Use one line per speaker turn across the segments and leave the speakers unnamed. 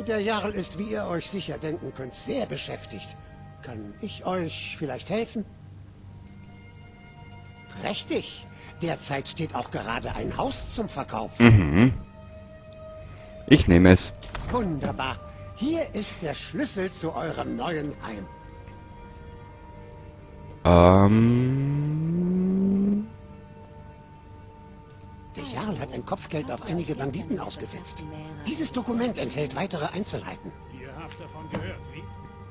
Der Jarl ist, wie ihr euch sicher denken könnt, sehr beschäftigt. Kann ich euch vielleicht helfen? Prächtig. Derzeit steht auch gerade ein Haus zum Verkauf.
Mhm. Ich nehme es.
Wunderbar. Hier ist der Schlüssel zu eurem neuen Heim. Der Jarl hat ein Kopfgeld auf einige Banditen ausgesetzt. Dieses Dokument enthält weitere Einzelheiten.
Ihr habt davon gehört, wie?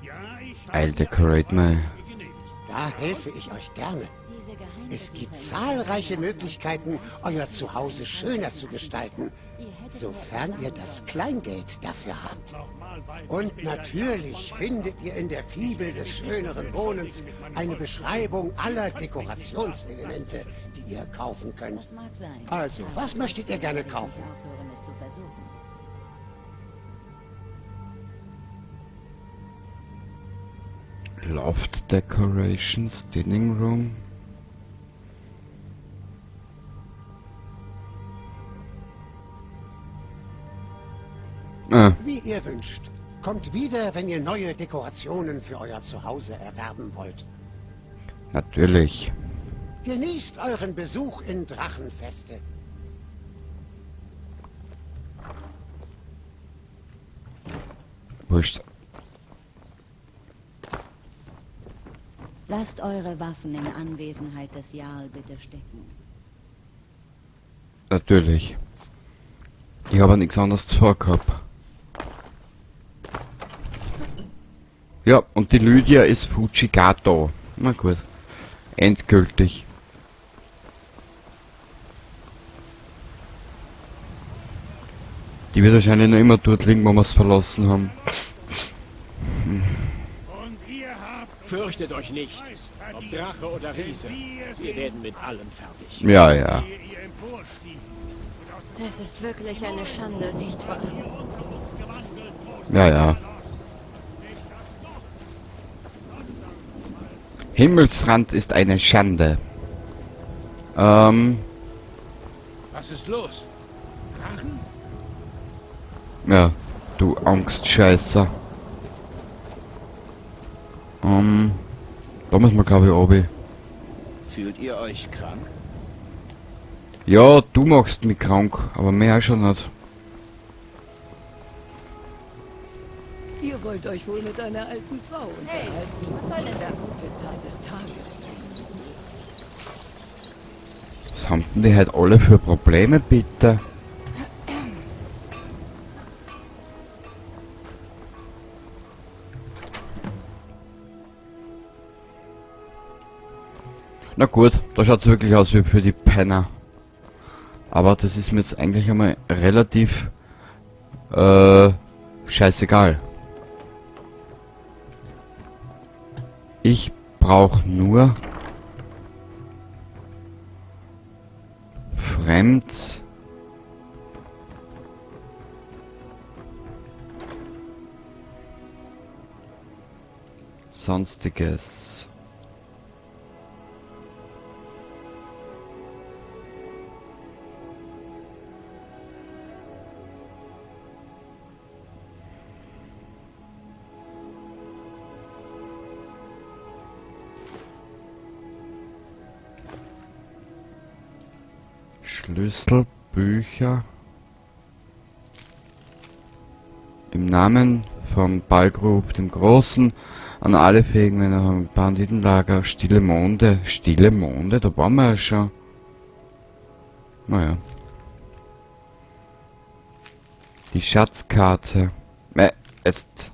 Ja, ich habe
I'll decorate my...
Da helfe ich euch gerne. Es gibt zahlreiche Möglichkeiten, euer Zuhause schöner zu gestalten, sofern ihr das Kleingeld dafür habt. Und natürlich findet ihr in der Fibel des schöneren Wohnens eine Beschreibung aller Dekorationselemente, die ihr kaufen könnt. Also, was möchtet ihr gerne kaufen?
Loft Decorations, Dining Room. Ah.
Wie ihr wünscht. Kommt wieder, wenn ihr neue Dekorationen für euer Zuhause erwerben wollt.
Natürlich.
Genießt euren Besuch in Drachenfeste.
Wurscht.
Lasst eure Waffen in Anwesenheit des Jarl bitte stecken.
Natürlich. Ich habe nichts anderes vorgehabt. Ja, und die Lydia ist Fujigato. Na gut. Endgültig. Die wird wahrscheinlich noch immer dort liegen, wo wir's verlassen haben.
Fürchtet euch nicht, ob Drache oder Riese. Wir werden mit allem fertig.
Ja, ja.
Es ist wirklich eine Schande, nicht wahr?
Ja, ja. Himmelsrand ist eine Schande.
Was ist los? Drachen?
Ja, du Angstscheißer. Da müssen wir, glaub ich, runter.
Fühlt ihr euch krank?
Ja, du machst mich krank, aber mehr schon nicht.
Ihr wollt euch wohl mit einer alten Frau
Hey,
unterhalten.
was soll denn das?
Gute Tat des Tages.
Was haben denn die halt alle für Probleme, bitte? Na gut, da schaut's wirklich aus wie für die Penner. Aber das ist mir jetzt eigentlich einmal relativ scheißegal. Ich brauch nur fremd. Sonstiges. Schlüssel, Bücher. Im Namen von Balgruuf dem Großen an alle fähigen Männer vom Banditenlager Stille Monde. Stille Monde, da waren wir ja schon. Naja. Die Schatzkarte. Jetzt.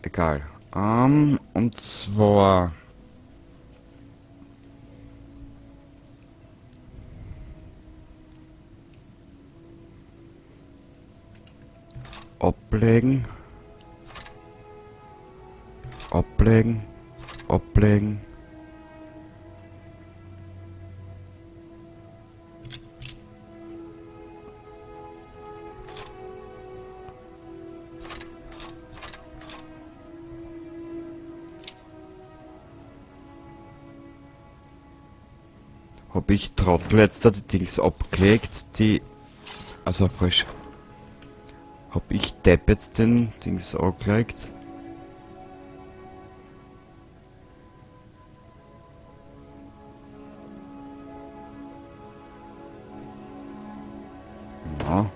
Egal. Und zwar... Ablegen. Ablegen. Ablegen. Hab ich Trottel jetzt da die Dings abgelegt, die... Also falsch. Hab ich Depp jetzt den Dings angelegt? Ja.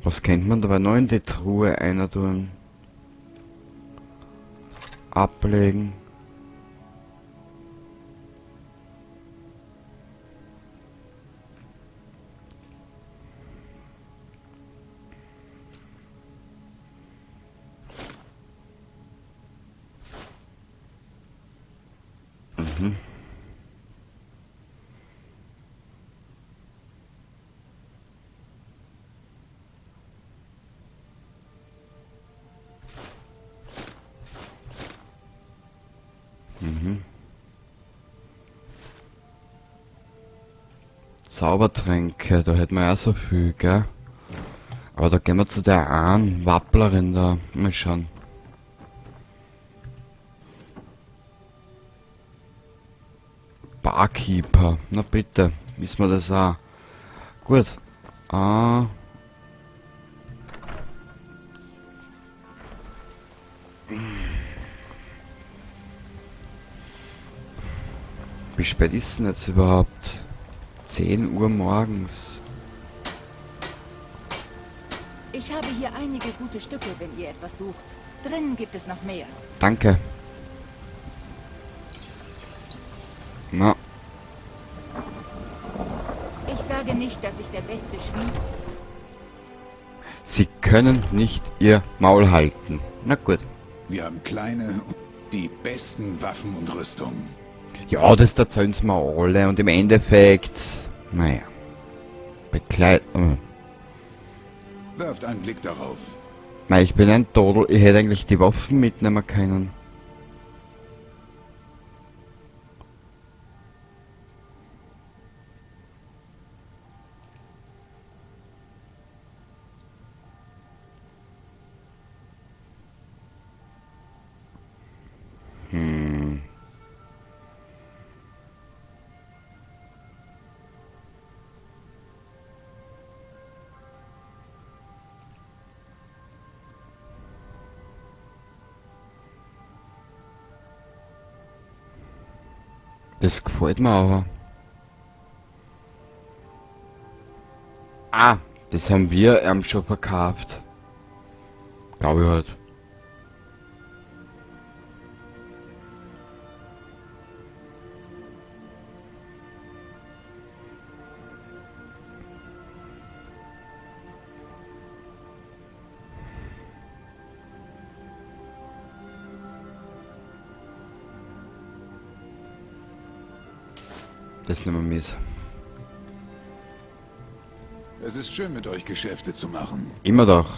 Was kennt man dabei noch in die Truhe einer tun? Ablegen. Mhm. Mhm. Zaubertränke, da hätten wir ja so viel, gell? Aber da gehen wir zu der einen Wapplerin da. Mal schauen. Barkeeper, na bitte, wissen wir das auch. Gut. Wie spät ist denn jetzt überhaupt? 10 Uhr morgens.
Ich habe hier einige gute Stücke, wenn ihr etwas sucht. Drinnen gibt es noch mehr.
Danke. Na.
Ich sage nicht, dass ich der beste Schmied...
Sie können nicht ihr Maul halten. Na gut.
Wir haben kleine, die besten Waffen und Rüstungen.
Ja, das erzählen sie mir alle und im Endeffekt, naja, begleiten.
Werft einen Blick darauf.
Mei, ich bin ein Todel, ich hätte eigentlich die Waffen mitnehmen können. Das gefällt mir aber. Ah, das haben wir ihm schon verkauft. Glaube ich halt. Das nehmen wir mit.
Es ist schön, mit euch Geschäfte zu machen.
Immer doch.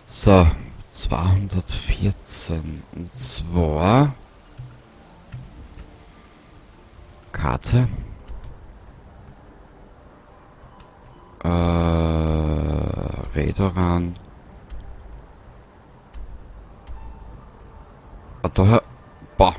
So, 214. Und zwar... Karte. Redoran. Ah, da, boah.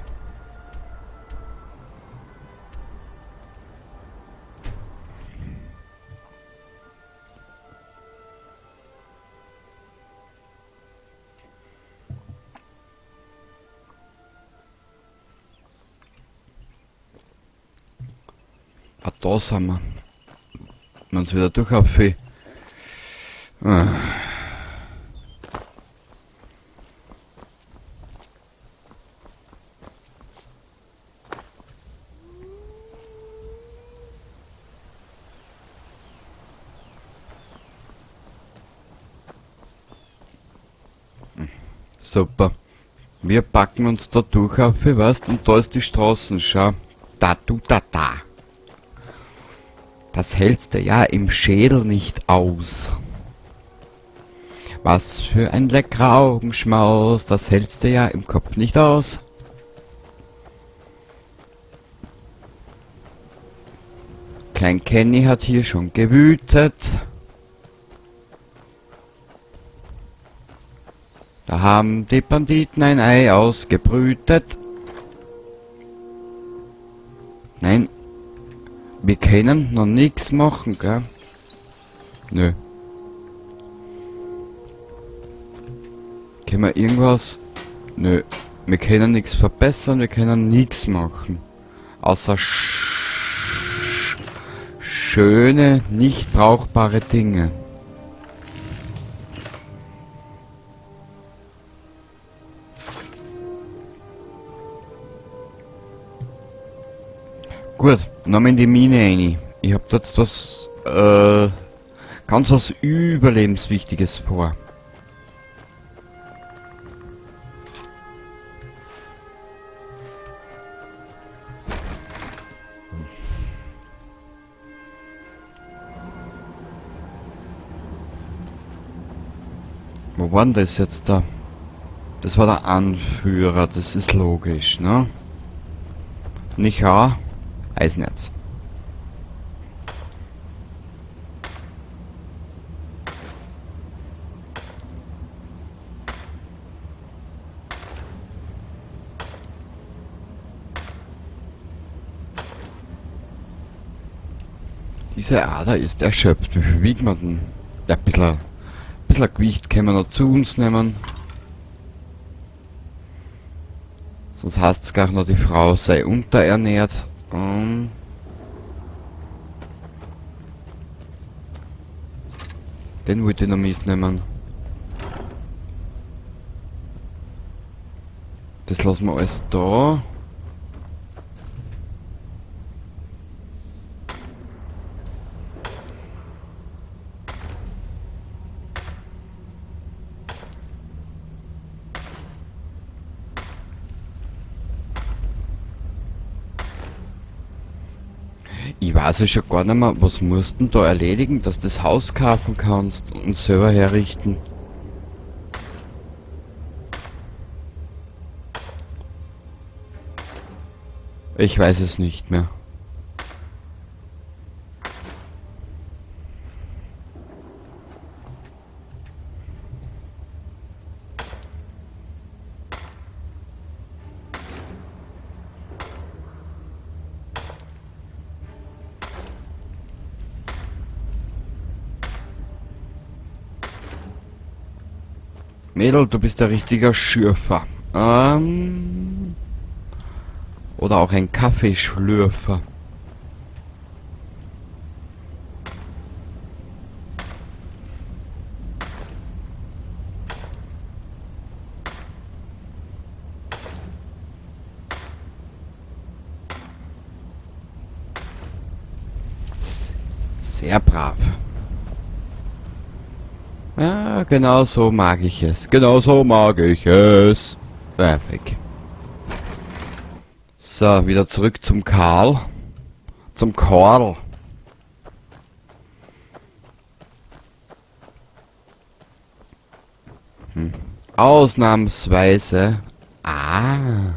Ah, da sind wir. Wir uns wieder durch auf. Ah. Super. Wir packen uns da durch auf, weißt, und da ist die Straßen, schau. Da, du, da, da. Das hältst du ja im Schädel nicht aus. Was für ein leckerer Augenschmaus, das hältst du ja im Kopf nicht aus. Klein Kenny hat hier schon gewütet. Da haben die Banditen ein Ei ausgebrütet. Nein. Wir können noch nichts machen, gell? Nö. Können wir irgendwas? Nö. Wir können nichts verbessern, wir können nichts machen. Außer schöne, nicht brauchbare Dinge. Gut, nochmal in die Mine rein. Ich hab dort was, ganz was Überlebenswichtiges vor. Wo war denn das jetzt da? Das war der Anführer, das ist logisch, ne? Nicht wahr? Eisenerz. Diese Ader ist erschöpft. Wie viel wiegt man denn? Ja, ein bisschen Gewicht können wir noch zu uns nehmen. Sonst heißt's gar noch, die Frau sei unterernährt. Den wollte ich noch mitnehmen. Das lassen wir alles da. Ich weiß ja schon gar nicht mehr, was musst du denn da erledigen, dass du das Haus kaufen kannst und selber herrichten. Ich weiß es nicht mehr. Mädel, du bist der richtiger Schürfer. Oder auch ein Kaffeeschlürfer. Sehr brav. Ja, genau so mag ich es. Genau so mag ich es. Perfekt. So, wieder zurück zum Karl. Zum Karl. Ausnahmsweise. Ah.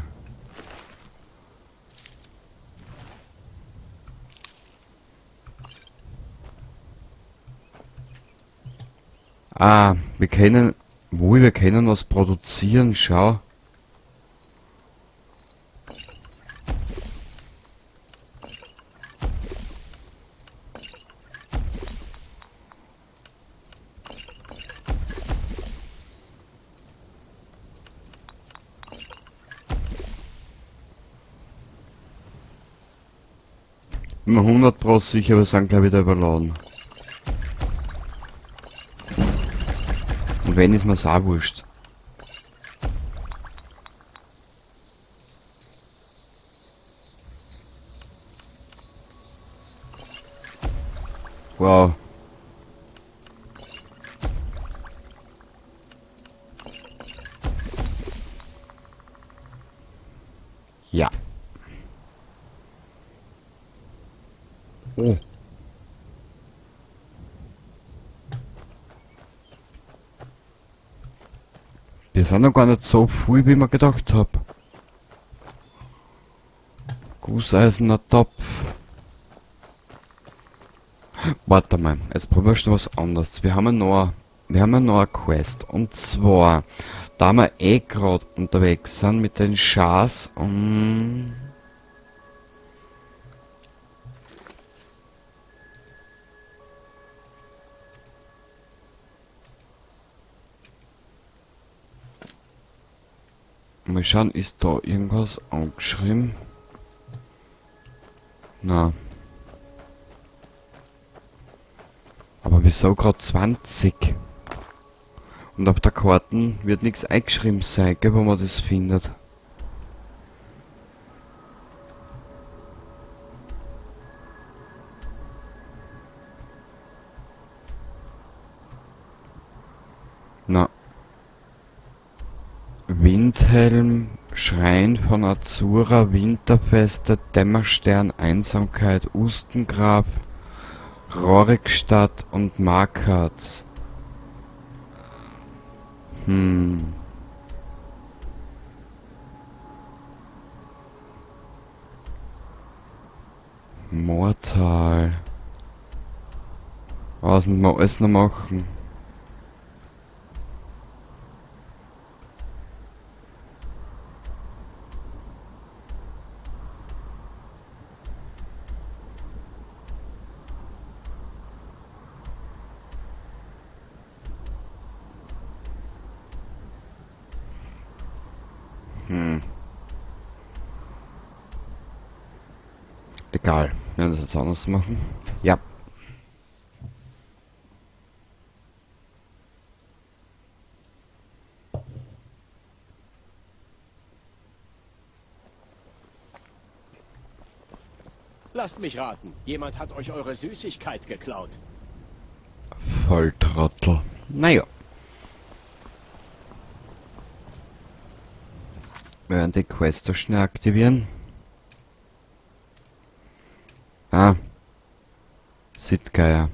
Ah, wir können, wo wir können was produzieren, schau. Bin mir 100% sicher, wir sind gleich wieder überladen. Und wenn, ist mir's auch wurscht. Wow. Ja. Oh. Wir sind noch gar nicht so viel, wie man gedacht hab. Gusseisener Topf. Warte mal, jetzt probieren wir schon was anderes. Wir haben ja noch, wir haben ja noch eine Quest. Und zwar Da wir eh gerade unterwegs sind mit den Schars und... Mal schauen, ist da irgendwas angeschrieben? Na. Aber wieso gerade 20? Und auf der Karte wird nichts eingeschrieben sein, gell, wo man das findet. Na. Windhelm, Schrein von Azura, Winterfeste, Dämmerstern, Einsamkeit, Ustengraf, Rorikstadt und Markarth. Mortal. Was muss man alles noch machen? Egal, wir werden das jetzt anders machen. Ja.
Lasst mich raten, jemand hat euch eure Süßigkeit geklaut.
Volltrottel. Naja. Wir werden die Quest da schnell aktivieren. Ah. Sittgeier.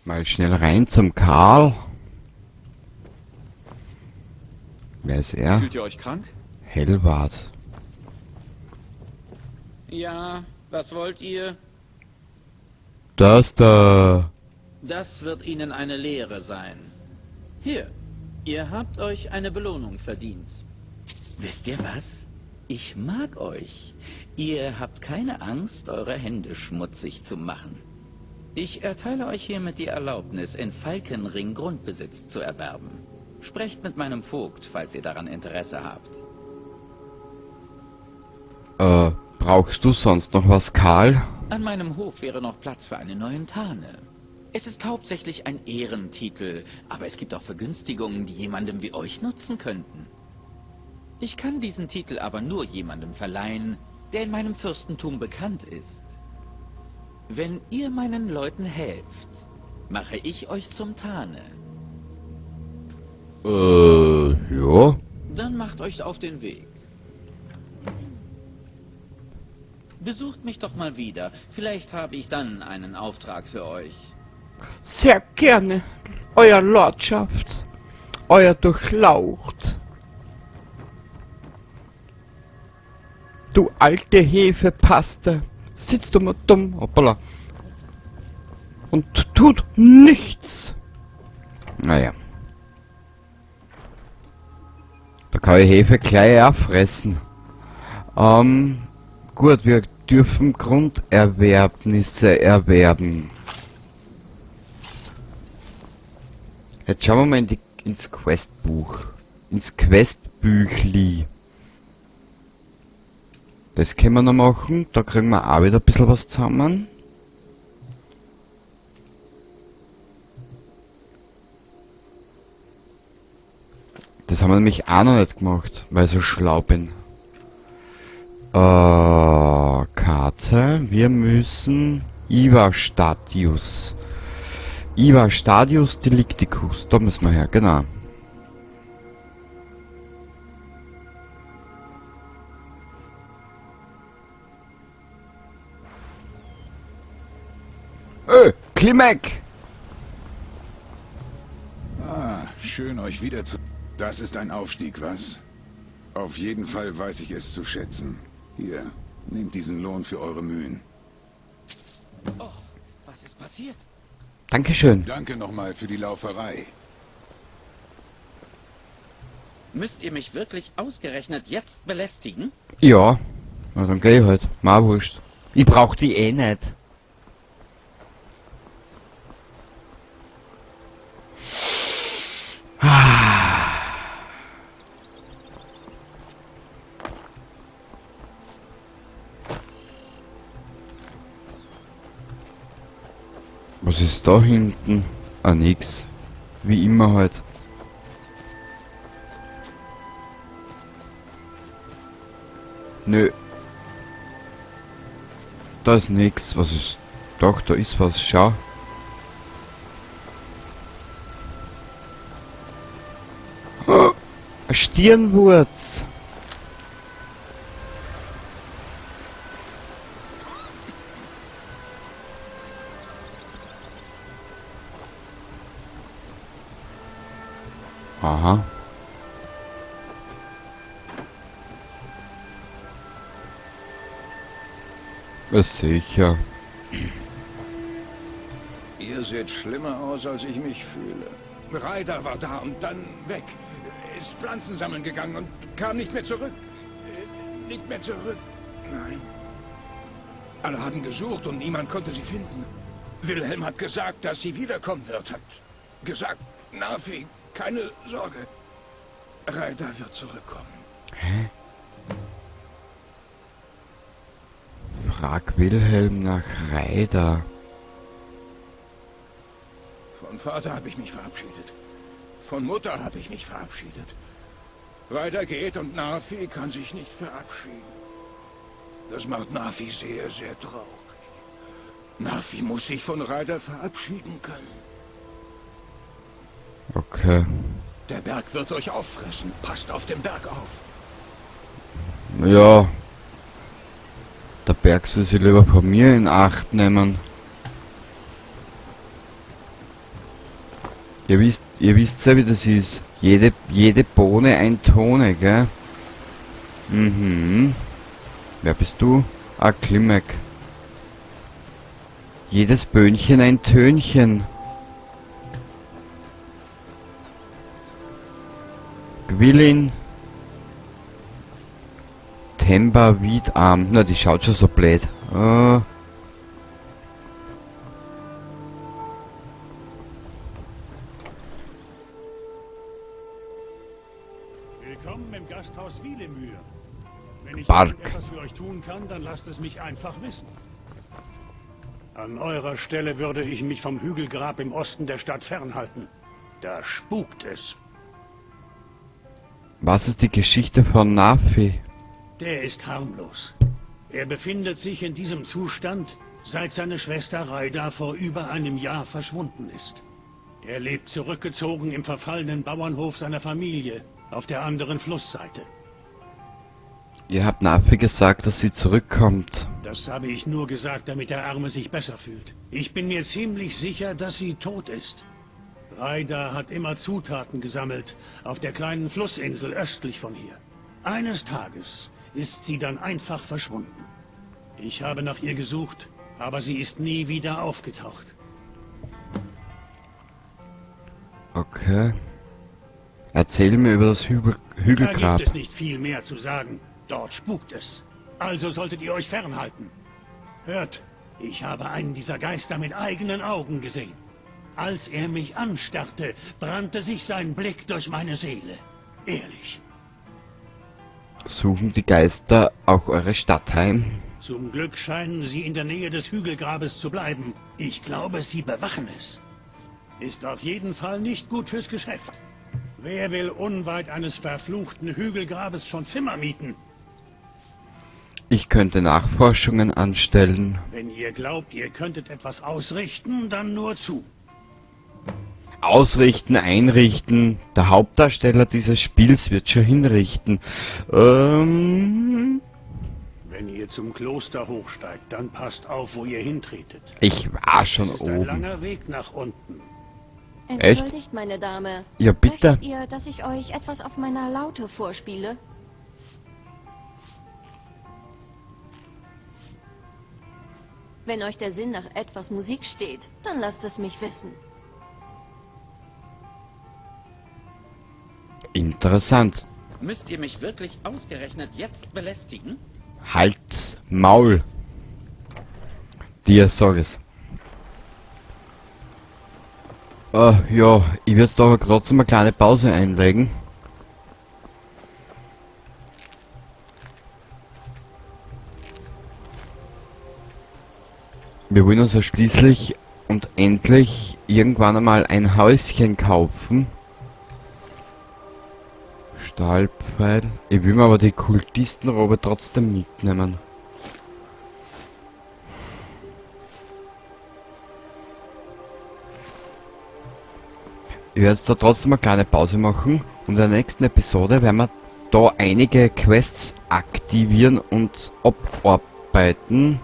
Mal schnell rein zum Karl. Wer ist er?
Fühlt ihr euch krank?
Hellwart.
Ja, was wollt ihr?
Das da.
Das wird Ihnen eine Lehre sein. Hier, ihr habt euch eine Belohnung verdient. Wisst ihr was? Ich mag euch. Ihr habt keine Angst, eure Hände schmutzig zu machen. Ich erteile euch hiermit die Erlaubnis, in Falkenring Grundbesitz zu erwerben. Sprecht mit meinem Vogt, falls ihr daran Interesse habt.
Brauchst du sonst noch was, Karl?
An meinem Hof wäre noch Platz für einen neuen Thane. Es ist hauptsächlich ein Ehrentitel, aber es gibt auch Vergünstigungen, die jemandem wie euch nutzen könnten. Ich kann diesen Titel aber nur jemandem verleihen, der in meinem Fürstentum bekannt ist. Wenn ihr meinen Leuten helft, mache ich euch zum Thane.
Ja.
Dann macht euch auf den Weg. Besucht mich doch mal wieder. Vielleicht habe ich dann einen Auftrag für euch.
Sehr gerne, Euer Lordschaft, Euer Durchlaucht. Du alte Hefepaste, sitzt du mal dumm, hoppala, und tut nichts. Naja. Da kann ich Hefe gleich auch fressen. Gut, wir dürfen Grunderwerbnisse erwerben. Jetzt schauen wir mal ins Questbuch. Ins Questbüchli. Das können wir noch machen. Da kriegen wir auch wieder ein bisschen was zusammen. Das haben wir nämlich auch noch nicht gemacht, weil ich so schlau bin. Karte. Wir müssen Iva Statius. Iva Stadius Delicticus. Da müssen wir her, genau. Klimek!
Ah, schön euch wieder zu... Das ist ein Aufstieg, was? Auf jeden Fall weiß ich es zu schätzen. Hier, nehmt diesen Lohn für eure Mühen.
Oh, was ist passiert?
Dankeschön.
Danke nochmal für die Lauferei.
Müsst ihr mich wirklich ausgerechnet jetzt belästigen?
Ja. Na, dann geh ich halt. Mal wurscht. Ich brauch die eh nicht. Was ist da hinten? Ah, nix. Wie immer halt. Nö. Da ist nix. Was ist... Doch, da ist was. Schau. Oh, Stirnwurz. Aha. Ist sicher.
Ihr seht schlimmer aus, als ich mich fühle.
Ryder war da und dann weg. Ist Pflanzen sammeln gegangen und kam nicht mehr zurück. Nicht mehr zurück. Nein. Alle haben gesucht und niemand konnte sie finden. Wilhelm hat gesagt, dass sie wiederkommen wird. Hat gesagt, Nafi, keine Sorge. Ryder wird zurückkommen.
Hä? Frag Wilhelm nach Ryder.
Von Vater habe ich mich verabschiedet. Von Mutter habe ich mich verabschiedet. Ryder geht und Nafi kann sich nicht verabschieden. Das macht Nafi sehr, sehr traurig. Nafi muss sich von Ryder verabschieden können.
Okay.
Der Berg wird euch auffressen. Passt auf den Berg auf.
Ja. Der Berg soll sich lieber von mir in Acht nehmen. Ihr wisst ja, wie das ist. Jede Bohne ein Tone, gell? Mhm. Wer bist du? Ah, Klimek. Jedes Böhnchen ein Tönchen. Gwilin. Temba Wiedarm. Na, die schaut schon so blöd.
Willkommen im Gasthaus Wielemühr. Wenn ich
Bark.
etwas für euch tun kann, dann lasst es mich einfach wissen. An eurer Stelle würde ich mich vom Hügelgrab im Osten der Stadt fernhalten. Da spukt es.
Was ist die Geschichte von Nafi?
Der ist harmlos. Er befindet sich in diesem Zustand, seit seine Schwester Raida vor über einem Jahr verschwunden ist. Er lebt zurückgezogen im verfallenen Bauernhof seiner Familie, auf der anderen Flussseite.
Ihr habt Nafi gesagt, dass sie zurückkommt.
Das habe ich nur gesagt, damit der Arme sich besser fühlt. Ich bin mir ziemlich sicher, dass sie tot ist. Raida hat immer Zutaten gesammelt, auf der kleinen Flussinsel östlich von hier. Eines Tages ist sie dann einfach verschwunden. Ich habe nach ihr gesucht, aber sie ist nie wieder aufgetaucht.
Okay. Erzähl mir über das Hügelgrab.
Da gibt es nicht viel mehr zu sagen. Dort spukt es. Also solltet ihr euch fernhalten. Hört, ich habe einen dieser Geister mit eigenen Augen gesehen. Als er mich anstarrte, brannte sich sein Blick durch meine Seele. Ehrlich.
Suchen die Geister auch eure Stadt heim?
Zum Glück scheinen sie in der Nähe des Hügelgrabes zu bleiben. Ich glaube, sie bewachen es. Ist auf jeden Fall nicht gut fürs Geschäft. Wer will unweit eines verfluchten Hügelgrabes schon Zimmer mieten?
Ich könnte Nachforschungen anstellen.
Wenn ihr glaubt, ihr könntet etwas ausrichten, dann nur zu.
Ausrichten, einrichten. Der Hauptdarsteller dieses Spiels wird schon hinrichten.
Wenn ihr zum Kloster hochsteigt, dann passt auf, wo ihr hintretet.
Ich war schon
Es ist ein
oben.
langer Weg nach unten.
Entschuldigt, meine Dame.
Ja, bitte.
Möchtet ihr, dass ich euch etwas auf meiner Laute vorspiele? Wenn euch der Sinn nach etwas Musik steht, dann lasst es mich wissen.
Interessant.
Müsst ihr mich wirklich ausgerechnet jetzt belästigen?
Halt's Maul. Dir sag es. Ja, ich werde jetzt aber trotzdem eine kleine Pause einlegen. Wir wollen uns ja schließlich und endlich irgendwann einmal ein Häuschen kaufen. Stahlpfeil. Ich will mir aber die Kultistenrobe trotzdem mitnehmen. Ich werde jetzt da trotzdem eine kleine Pause machen und in der nächsten Episode werden wir da einige Quests aktivieren und abarbeiten.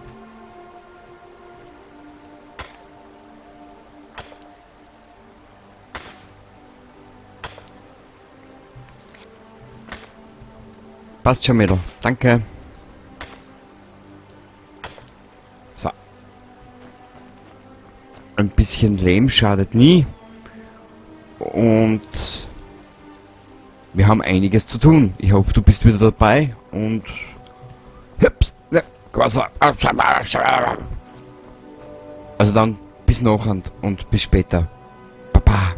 Passt schon, Mädel. Danke. So. Ein bisschen Lehm schadet nie. Und wir haben einiges zu tun. Ich hoffe, du bist wieder dabei und hüps, ne, Also dann bis nachher und bis später. Baba.